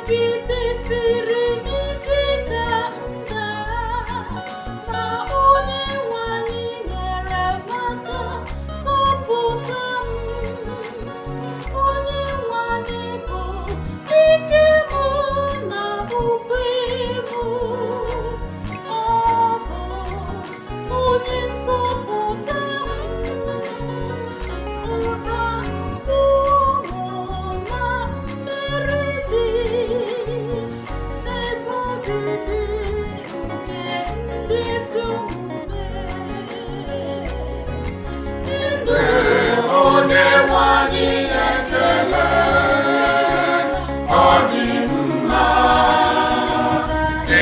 Bịagidesiri m ike ka m daa, ma Onyenwe anyị nyere m aka zọpụta m. Onyenwe anyị bụ ike m na ugwe m. Ọ bụ onye nzọpụta m. Ụda ọṅụ na mmeri dị n'ebe obibi nke ndị ezi omume. Elu Onyenwe anyị ekele, ọ dị mma,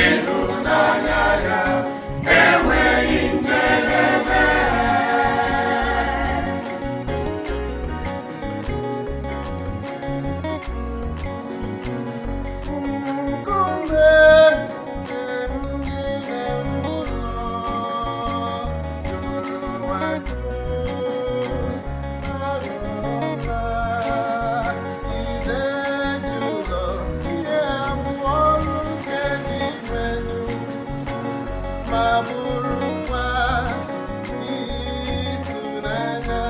ịhụnanya ya enweghị njedebe. Nkume nke ndị ụlọ jụrụ ajụ aghọọla ide jụlọ ihe abụọ ọrụ nke dị nwelu ma bụrụkwa ihe ịtụnanya,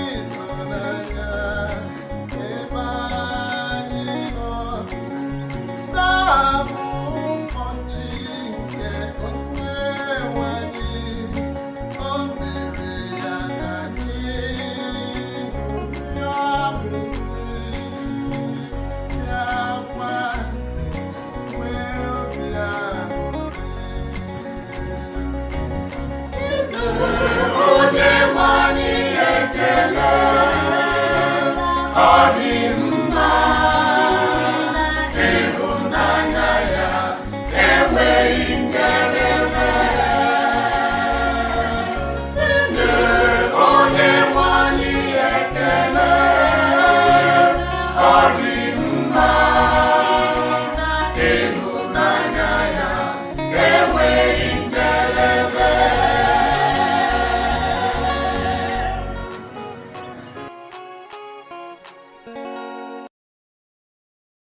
ịtụnanya ebe anyị nọ. Taa bụ ụbọchị nke Onyenwe anyị, o mere ya ka anyị ṅụrịa ọṅụ, ya kwa nwee obi aṅụrị. Onyenwe anyị ekele, ọ dị